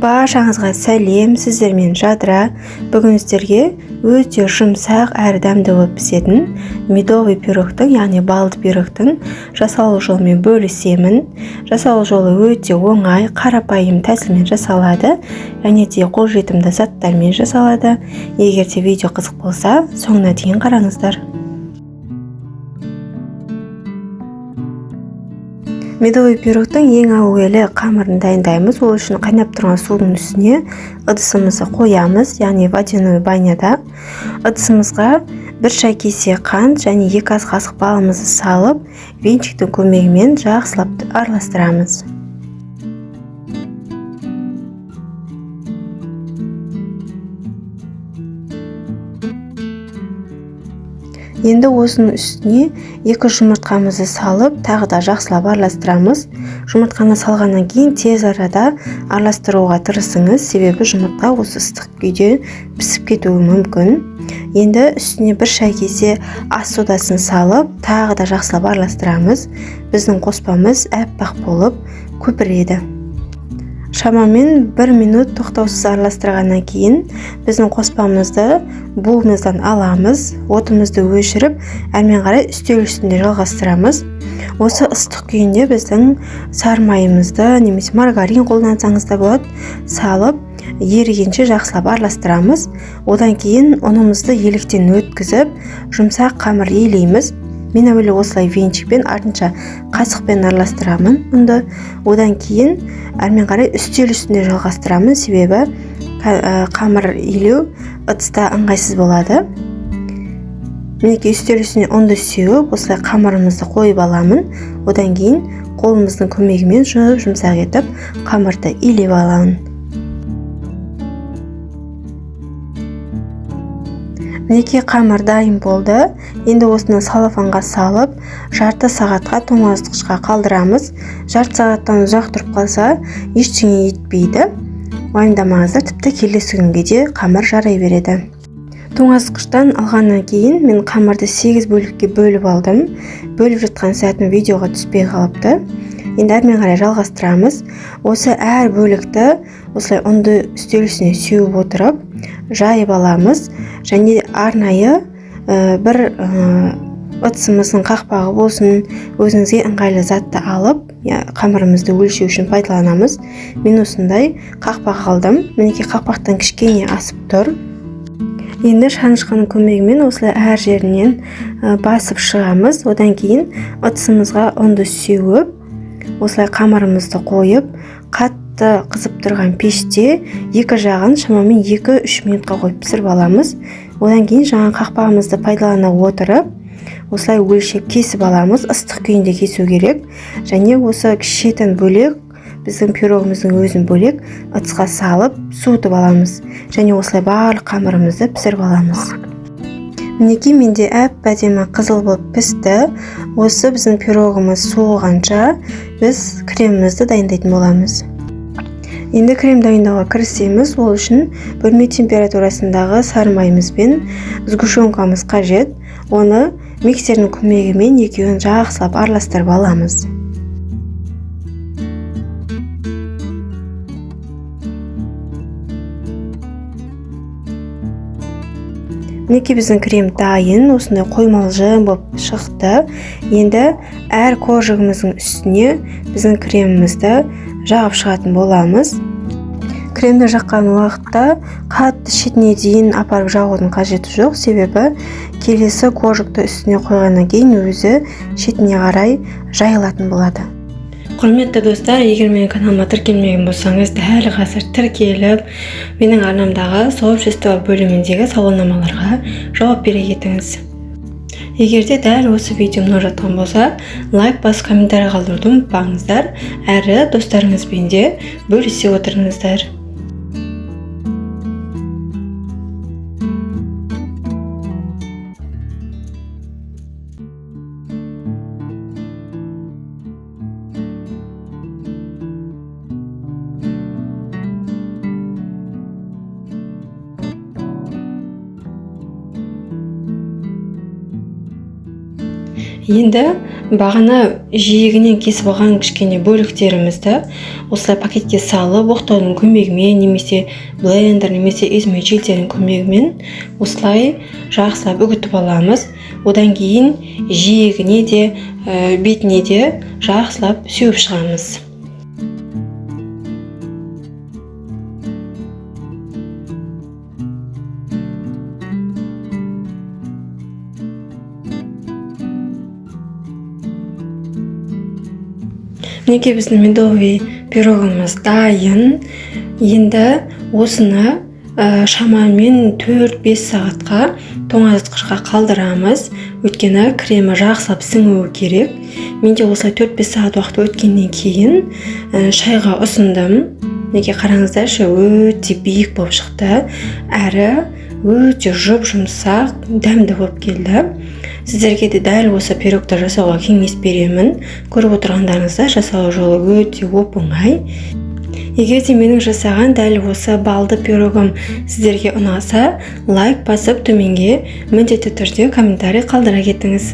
Баршаңызға сәлем, сіздермен Жадыра. Бүгін сіздерге өте жұмсақ әрі дәмді болып пісетін медовый пирогтың, яғни балды пирогтың жасалу жолымен бөлісемін. Жасалу жолы өте оңай, қарапайым тәсілмен жасалады және де қолжетімді заттармен жасалады. Егер де видео қызық болса, соңына дейін қараңыздар. Медовый пирогтың ең әуелі қамырын дайындаймыз. Ол үшін қайнап тұрған судың үстіне ыдысымызды қоямыз, яғни водяной баняда. Ыдысымызға 1 шай кесе қант және 2 ас қасық балымызды салып, венчиктің көмегімен жақсылап араластырамыз. Енді осының үстіне 2 жұмыртқамызды салып, тағы да жақсылап араластырамыз. Жұмыртқаны салғаннан кейін тез арада араластыруға тырысыңыз, себебі жұмыртқа осы ыстық күйде пісіп кетуі мүмкін. Енді үстіне 1 шай кесе ас содасын салып, тағы да жақсылап араластырамыз. Біздің қоспамыз әппақ болып көпіреді. Шамамен 1 минут тоқтаусыз араластырғаннан кейін біздің қоспамызды буымыздан аламыз, отымызды өшіріп, әрмен қарай үстел үстінде жалғастырамыз. Осы ыстық күйінде біздің сары майымызды немесе маргарин қолдансаңыз да болады, салып ерігенше жақсылап араластырамыз. Одан кейін ұнымызды електен өткізіп, жұмсақ қамыр елейміз. Мен әуелі осылай венчикпен, артынша қасықпен араластырамын ұнды. Одан кейін әрмен қарай үстел үстінде жалғастырамын, себебі қамыр илеу ыдыста ыңғайсыз болады. Мінекей үстел үстіне ұнды сеуіп, осылай қамырымызды қойып аламын. Одан кейін қолымыздың көмегімен жұп-жұмсақ етіп қамырды илеп аламын. Мінекей қамыр дайын болды. Енді осыны салафанға салып, жарты сағатқа тоңазытқышқа қалдырамыз. Жарты сағаттан ұзақ тұрып қалса, ештеңе етпейді. Уайымдамаңыздар, тіпті келесі күнге де қамыр жарай береді. Тоңазытқыштан алғаннан кейін мен қамырды 8 бөлікке бөліп алдым. Бөліп жатқан сәтім видеоға түспей қалыпты. Енді әрмен қарай жалғастырамыз. Осы әр бөлікті осылай ұнды үстел үстіне сеуіп отырып, жайып аламыз. Және арнайы бір ыдысымыздың қақпағы болсын, өзіңізге ыңғайлы затты алып, қамырымызды өлшеу үшін пайдаланамыз. Мен осындай қақпақ алдым. Мінекей қақпақтан кішкене асып тұр. Енді шанышқының көмегімен осылай әр жерінен басып шығамыз. Одан кейін ыдысымызға ұнды сеуіп, осылай қамырымызды қойып, қатты қызып тұрған пеште екі жағын шамамен екі-үш минутқа қойып пісіріп аламыз. Одан кейін жаңа қақпағымызды пайдалана отырып, осылай өлшеп кесіп аламыз. Ыстық күйінде кесу керек. Және осы шетін бөлек, біздің пирогымыздың өзін бөлек ыдысқа салып суытып аламыз. Және осылай барлық қамырымызды пісіріп аламыз. Мінекей менде әп-әдемі қызыл болып пісті. Осы біздің пирогымыз суығанша біз кремімізді дайындайтын боламыз. Енді крем дайындауға кірісеміз. Ол үшін бөлме температурасындағы сары майымыз бен сгущенкамыз қажет. Оны миксердің көмегімен екеуін жақсылап араластырып аламыз. Мінекей біздің крем дайын, осындай қоймалжың болып шықты. Енді әр коржигіміздің үстіне біздің кремімізді жағып шығатын боламыз. Кремді жаққан уақытта қатты шетіне дейін апарып жағудың қажеті жоқ, себебі келесі коржикті үстіне қойғаннан кейін өзі шетіне қарай жайылатын болады. Құрметті достар, егер менің каналыма тіркелмеген болсаңыз, дәл қазір тіркеліп, менің арнамдағы сообщество бөліміндегі сауалнамаларға жауап бере кетіңіз. Егер де дәл осы видео ұнап жатқан болса, лайк басып комментарий қалдыруды ұмытпаңыздар, әрі достарыңызбен де бөлісе отырыңыздар. Енді бағана жиегінен кесіп алған кішкене бөліктерімізді осылай пакетке салып, оқтаудың көмегімен немесе блендер, немесе измельчительдің көмегімен осылай жақсылап үгітіп аламыз. Одан кейін жиегіне де, бетіне де жақсылап сеуіп шығамыз. Мінекей, біздің медовый пирогымыз дайын. Енді осыны шамамен 4-5 сағатқа тоңазытқышқа қалдырамыз, өйткені кремі жақсылап сіңуі керек. Менде осылай 4-5 сағат уақыт өткеннен кейін шайға ұсындым. Мінекей, қараңыздаршы, өте биік болып шықты, әрі өте жұп жұмсақ, дәмді болып келді. Сіздерге де дәл осы пирогты жасауға кеңес беремін. Көріп отырғандарыңыздай, жасау жолы өте оп оңай. Егер де менің жасаған дәл осы балды пирогым сіздерге ұнаса, лайк басып, төменге міндетті түрде комментарий қалдыра кетіңіз.